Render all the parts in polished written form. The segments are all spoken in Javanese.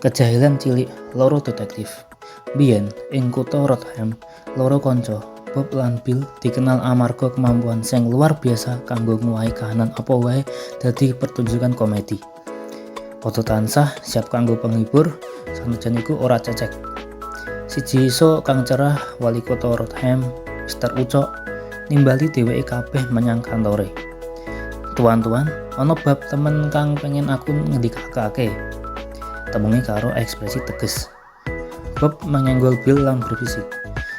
Kejahilan cilik loro detektif. Biyen ing kutha Rodham, loro kanca, Bob lan Bill, dikenal amarga kemampuan sing luar biasa kanggo ngowahi kahanan apa wae dadi pertunjukan komedi. Padha tansah siap kanggo penghibur, sanajan iku ora cecek. Siji isuk kang cerah, wali kota Rodham, Mr. Ucok, nimbali dheweke kabeh menyang kantore. "Tuan-tuan, ana bab temen kang pengen aku ngendikake," temunge karo ekspresi teges. Bob menyenggol Bill lan berbisik,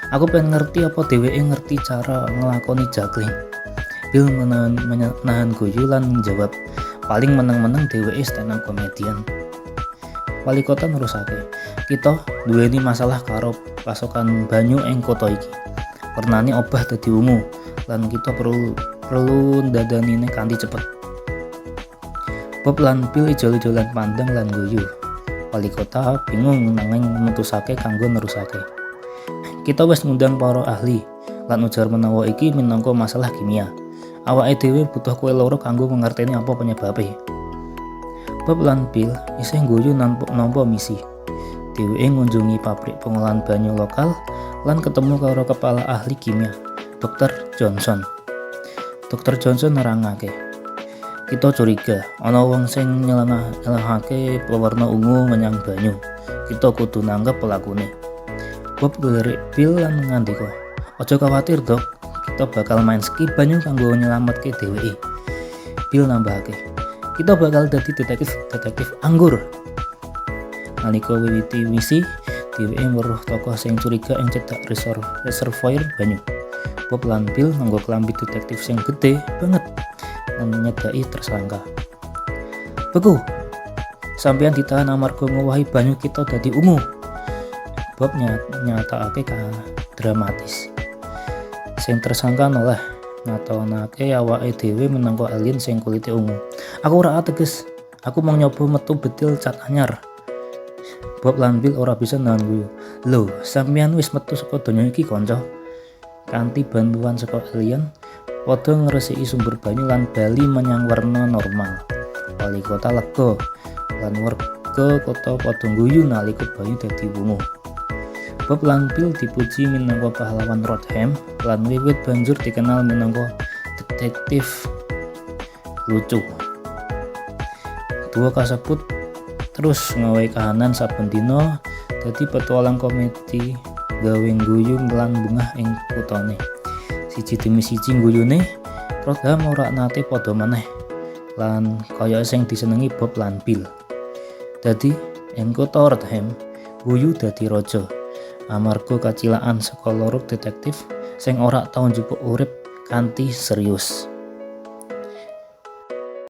"Aku pengen ngerti apa dheweke ngerti cara nglakoni juggling." Bill menahan guyu lan njawab, "Paling meneng-meneng dheweke stand up comedian." Wali kota nerusake, "Kita duweni masalah karo pasokan banyu ing kota iki. Wernane obah dadi ungu lan kita perlu perlu ndandanine kanthi cepet." Bob lan Bill ijol-ijolan pandang lan guyu. Wali kota bingung nanging mutusake kanggo nerusake. "Kita wis ngundang para ahli lan ujar menawa iki minangka masalah kimia. Awake dhewe butuh kowe loro kanggo mangerteni apa penyebabe." Bob lan Bill isih guyu nampa misi. Dheweke ngunjungi pabrik pengolahan banyu lokal lan ketemu karo kepala ahli kimia, Dr. Johnson. Dr. Johnson nerangake, "Kita curiga ana wong sing nyelengahake pewarna ungu menyang banyu. Kita kudu nangkep pelakune." Bob ngelirik Bill lan ngandika, "Aja khawatir, Dok. Kita bakal main ski banyu kanggo nyelametke dheweke." Bill nambahake, "Kita bakal dadi detektif-detektif anggur." Nalika wiwiti misi, dheweke weruh tokoh sing curiga ing cedhak reservoir banyu. Bob lan Bill nganggo klambi detektif sing gedhe banget lan nyedaki tersangka. "Beku! Sampeyan ditahan amarga ngowahi banyu kita dadi ungu," Bob nyatakake dramatis. Sing tersangka noleh, ngatonake awake dhewe minangka alien sing kulite ungu. "Aku ora ateges. Aku mung nyoba metu bedil cat anyar." Bob lan Bill ora bisa nahan guyu. "Lho, sampeyan wis metu saka donya iki, kanca." Kanthi bantuan saka alien, padha ngresiki sumber banyu lan bali menyang werna normal. Wali kota lega lan warga kota padha guyu nalika banyu dadi wungu. Bob lan Bill dipuji minangka pahlawan Rodham lan wiwit banjur dikenal minangka detektif lucu. Duo kasebut terus ngowahi kahanan saben dina dadi petualang komedi gawe guyu lan bungah ing kutane. Siji demi siji guyune, Rodham ora nate padha maneh lan kaya sing disenengi Bob lan Bill. Dadi ing kutha Rodham, guyu dadi raja amarga kacilakan saka loro detektif sing ora tau njupuk urip kanthi serius.